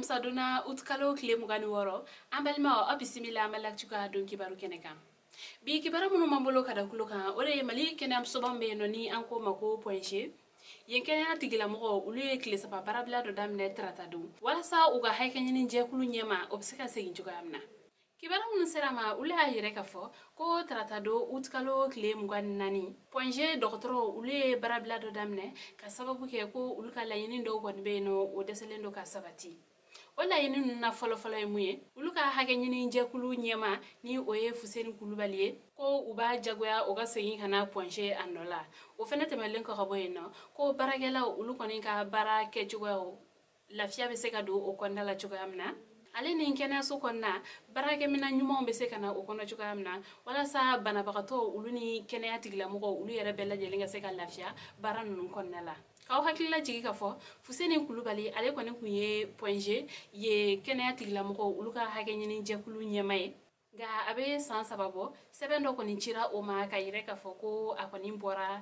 Alamisadonna utikalo tile 26, an balimaw, aw bisimila Mali Actu ka don kibaru kɛnɛ kan. Bi kibaru minnu b'an bolo ka da kulo kan, o de ye Mali kɛnɛyasoba min bɛ yen nɔ ni an k'o ma ko Point G. Yen kɛnɛya tigilamɔgɔw, olu ye tile 3 baarabila dɔ daminɛ tarata don walasa u ka hakɛ ɲini jɛkulu ɲɛma, o bɛ se ka segin cogoya min na. Kibaru minnu sera ma, olu y'a yɛrɛ k'a fɔ ko tarata don utikalo tile 24, Point G dɔgɔtɔrɔw, olu ye baarabila dɔ daminɛ ka sababu kɛ ko olu ka laɲini dɔw kɔni bɛ yen nɔ, o dɛsɛlen don ka sabati. O laɲini ninnu na fɔlɔfɔlɔ ye mun ye? Olu ka hakɛ ɲini jɛkulu ɲɛma, ni o ye Fuseni Kulubali ye, ko u b'a jagoya o ka segin ka na Point G a nɔ la. O fɛnɛ tɛmɛlen kɔ ka bɔ yen nɔ, ko baarakɛlaw, olu kɔni ka baara kɛcogoyaw, lafiya bɛ se ka don o kɔnɔna la cogoya min na, ale ni kɛnɛyaso kɔnɔna baarakɛminɛn ɲumanw bɛ se ka na o kɔnɔ cogoya min na, walasa banabagatɔw, olu ni kɛnɛya tigilamɔgɔw, olu yɛrɛ bɛɛ lajɛlen ka se ka lafiya baara ninnu kɔnɔna la. K'aw hakili lajigin k'a fɔ Fuseni Kulubali, ale kɔni kun ye Point G ye kɛnɛya tigilamɔgɔw, olu ka hakɛ ɲini jɛkulu ɲɛma ye. Nka a bɛ san 3 bɔ, sɛbɛn dɔ kɔni cira o ma ka yɛrɛ k'a fɔ ko a kɔni bɔra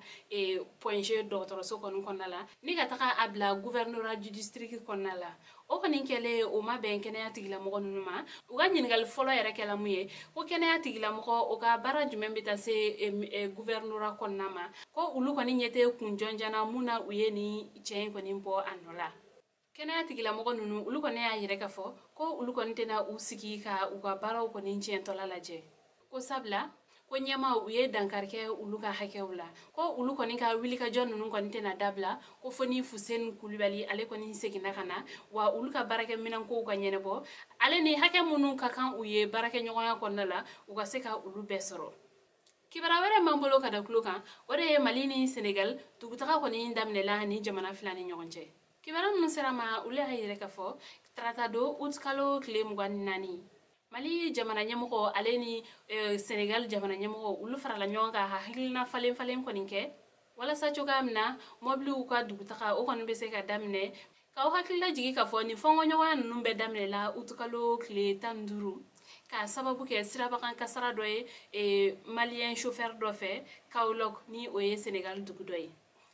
Point G dɔgɔtɔrɔso kɔni kɔnɔna la ni ka taga a bila gouvernorat du district kɔnɔna la. O kɔni kɛlen, o ma bɛn kɛnɛya tigilamɔgɔ ninnu ma. U ka ɲininkali fɔlɔ yɛrɛ kɛla mun ye? Ko kɛnɛya tigilamɔgɔ, o ka baara jumɛn bɛ taa se gouvernorat kɔnɔna ma? Ko olu kɔni ɲɛ tɛ kun jɔnjɔn na mun na u ye nin cɛ in kɔni bɔ a nɔ la. Kɛnɛya tigilamɔgɔ ninnu, olu kɔni y'a yɛrɛ k'a fɔ ko olu kɔni tɛna u sigi ka u ka baaraw kɔni tiɲɛtɔla lajɛ, ko sabula ko ɲɛmaw, u ye dankari kɛ olu ka hakɛw la, ko olu kɔni ka wulikajɔ ninnu kɔni tɛna dabila ko fo ni Fuseni Kulubali, ale kɔni seginna ka na, wa olu ka baarakɛminɛnkow ka ɲɛnabɔ, ale ni hakɛ minnu ka kan u ye baarakɛɲɔgɔnya kɔnɔna la, u ka se ka olu bɛɛ sɔrɔ. Kibaruya wɛrɛ m'an bolo ka da kulo kan, o de ye Mali ni Senegal dugutaga kɔni daminɛla ni jamana fila ni ɲɔgɔn cɛ. Kibaruya minnu sera ma, olu y'a yɛrɛ k'a fɔ tarata don utikalo tile 24, Mali jamana ɲɛmɔgɔ, ale ni Senegal jamana ɲɛmɔgɔ, olu farala ɲɔgɔn kan ka hakilina falen falen kɔni kɛ walasa cogoya min na mɔbiliw ka dugutaga, o kɔni bɛ se ka daminɛ. K'aw hakili lajigin k'a fɔ nin fɔnkɔɲɔgɔnya ninnu bɛɛ daminɛla utikalo tile 15 k'a sababu kɛ sirabakan kasara dɔ ye malien chauffeur dɔ fɛ Kaolack, ni o ye Senegal dugu dɔ ye.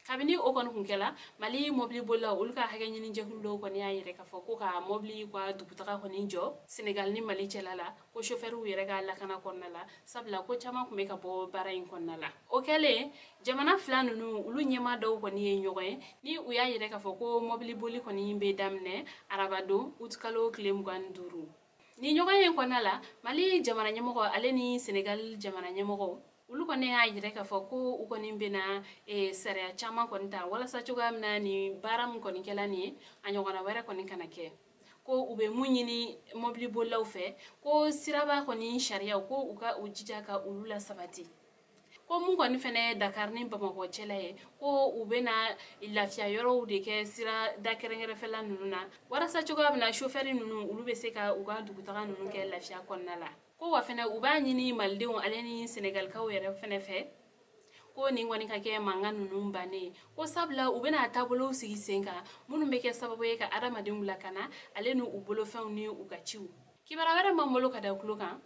Kabini o kɔni kun kɛla, Mali mɔbili bolilaw, olu ka hakɛ ɲini jɛkulu dɔw kɔni y'a yɛrɛ k'a fɔ ko ka mɔbili ka dugutaga kɔni jɔ Senegal ni Mali cɛla la, ko chauffeurw yɛrɛ ka lakana kɔnɔna la, sabula ko caman kun bɛ ka bɔ baara in kɔnɔna la. O kɛlen, jamana fila ninnu, olu ɲɛmaa dɔw kɔni ye ɲɔgɔn ye ni u y'a yɛrɛ k'a fɔ ko mɔbili boli kɔni bɛ daminɛ arabadon utikalo tile 25. Ni ɲɔgɔn ye kɔnɔna la, Mali jamana ɲɛmɔgɔ, ale ni Senegal jamana ɲɛmɔgɔ, olu kɔni y'a yɛrɛ k'a fɔ ko u kɔni bɛna sariya caman kɔni ta walasa cogoya min na nin baara min kɔni kɛla nin ye, a ɲɔgɔnna wɛrɛ kɔni kana kɛ. Ko u bɛ mun ɲini mɔbili bolilaw fɛ? Ko siraba kɔni sariyaw, ko u ka u jija ka olu la sabati. Ko mun kɔni fɛnɛ ye Dakar ni Bamakɔ cɛla ye, ko u bɛna lafiya yɔrɔw de kɛ sira da kɛrɛnkɛrɛnfɛla ninnu na walasa cogoya min na chauffeur ninnu, olu bɛ se ka u ka dugutaga ninnu kɛ lafiya kɔnɔna la. Ko wa fɛnɛ u b'a ɲini malidenw, ale ni senegalikaw yɛrɛ fɛnɛ fɛ, ko nin kɔni ka kɛ mankan ninnu bannen ye, ko sabula u bɛna taabolow sigi sen kan minnu bɛ kɛ sababu ye ka adamadenw lakana, ale n'u bolofɛnw ni u ka ciw. Kibaruya wɛrɛ m'an bolo ka da kulo kan,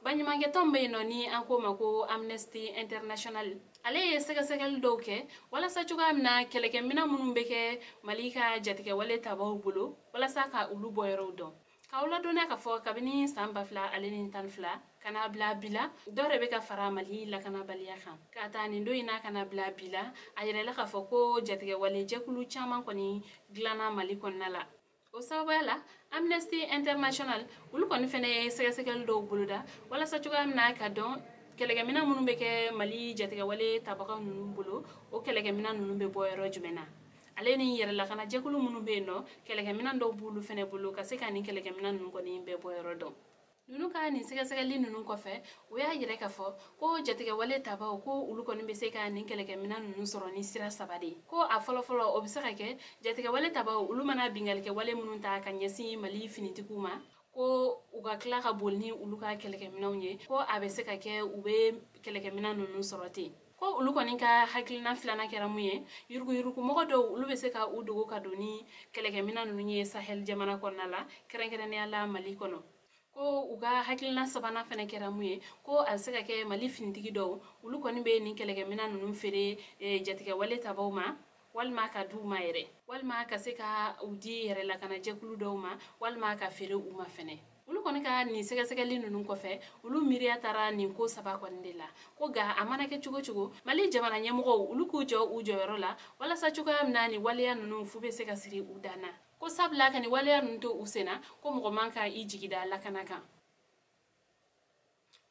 baɲumankɛtɔn bɛ yen nɔ ni an k'o ma ko Amnesty International, ale ye sɛgɛsɛgɛli dɔw kɛ walasa cogoya min na kɛlɛkɛminɛn minnu bɛ kɛ Mali ka jatigɛwale tabaw bolo, walasa ka olu bɔ yɔrɔw dɔn. K'aw ladɔnniya k'a fɔ kabini san 2012 ka n'a bila bi la, dɔ de bɛ ka fara Mali lakanabaliya kan. Ka taa nin don in na ka na bila bi la, a yɛrɛla k'a fɔ ko jatigɛwale jɛkulu caman kɔni dilanna Mali kɔnɔna la. O sababuya la, Amnesty International, olu kɔni fɛnɛ ye sɛgɛsɛgɛli dɔw boloda walasa cogoya min na ka dɔn kɛlɛkɛminɛn minnu bɛ kɛ Mali jatigɛwale tabagaw ninnu bolo, o kɛlɛkɛminɛn ninnu bɛ bɔ yɔrɔ jumɛn na, ale ni yɛrɛ lakanajɛkulu minnu bɛ yen nɔ, kɛlɛkɛminɛn dɔw b'olu fɛnɛ bolo, ka se ka nin kɛlɛkɛminɛn ninnu kɔni bɛɛ bɔ yɔrɔ dɔn. Ninnu ka nin sɛgɛsɛgɛli ninnu kɔfɛ, u y'a yɛrɛ k'a fɔ ko jatigɛwale tabaw, ko olu kɔni bɛ se ka nin kɛlɛkɛminɛn ninnu sɔrɔ ni sira saba de ye. Ko a fɔlɔfɔlɔ, o bɛ se ka kɛ jatigɛwale tabaw, olu mana binkalikɛwale minnu ta ka ɲɛsin Mali finitigiw ma, ko u ka tila ka boli ni olu ka kɛlɛkɛminɛnw ye, ko a bɛ se ka kɛ u bɛ kɛlɛkɛminɛn ninnu sɔrɔ ten. Ko olu kɔni ka hakilina filanan kɛra mun ye? Yuruguyurugu dɔw, olu bɛ se ka u dogo ka don ni kɛlɛkɛminɛn ninnu ye Sahel jamana kɔnɔna la, kɛrɛnkɛrɛnnenya la Mali kɔnɔ. Ko u ka hakilina sabanan fɛnɛ kɛra mun ye? Ko a bɛ se ka kɛ Mali finitigi dɔw, olu kɔni bɛ nin kɛlɛkɛminɛn ninnu feere jatigɛwale tabaw ma. Walima ka di u ma yɛrɛ, walima ka se ka u di yɛrɛ lakanajɛkulu dɔw ma, walima ka feere u ma fɛnɛ. Olu kɔni ka nin sɛgɛsɛgɛli ninnu kɔfɛ, olu miiriya taara nin ko saba kɔni de la, ko nka a mana kɛ cogo cogo, Mali jamana ɲɛmɔgɔw olu k'u jɔ u jɔyɔrɔ la, walasa cogoya min na nin waleya ninnu fu bɛ se ka siri u dan na, ko sabula ka nin waleya ninnu to u senna, ko mɔgɔ man ka i jigi da lakana kan.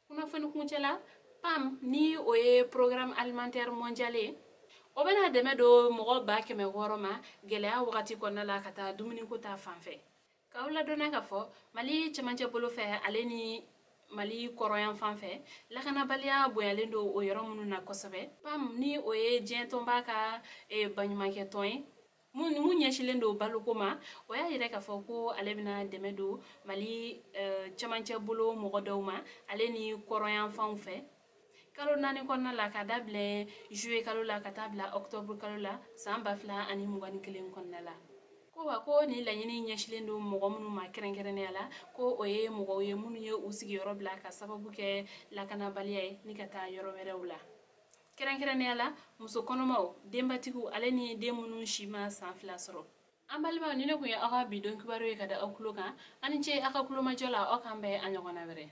Kunnafoni kuncɛ la, PAM, ni o ye Programme alimentaire mondial ye, o bɛna dɛmɛ don mɔgɔ 600 000 ma gɛlɛya wagati kɔnɔna la, ka taa dumuniko ta fan fɛ. K'aw ladɔnniya k'a fɔ Mali cɛmancɛ bolo fɛ, ale ni Mali kɔrɔyan fan fɛ, lakanabaliya bonyalen don o yɔrɔ minnu na kosɛbɛ. PAM, ni o ye diɲɛ tɔnba ka baɲumankɛ tɔn ye mun ɲɛsilen don baloko ma, o y'a yira k'a fɔ ko ale bɛna dɛmɛ don Mali cɛmancɛ bolo mɔgɔ dɔw ma, ale ni kɔrɔyan fanw fɛ, kalo 4 kɔnɔna la, ka dabilɛ juillet kalo la ka taa bila octobre kalo la san 2021 kɔnɔna la. Ko wa ko nin laɲini ɲɛsilen don mɔgɔ minnu ma kɛrɛnkɛrɛnnenya la, ko o ye mɔgɔw ye minnu ye u sigiyɔrɔ bila ka sababu kɛ lakanabaliya ye ni ka taa yɔrɔ wɛrɛw la, kɛrɛnkɛrɛnnenya la muso kɔnɔmaw, denbatigiw, ale ni den minnu si ma san 2 sɔrɔ. An balimaw, ni ne kun ye aw ka bi don kibaru ye ka da aw tulo kan. Aw ni ce aw ka kulomajɔ la. Aw k'an bɛn a ɲɔgɔnna wɛrɛ.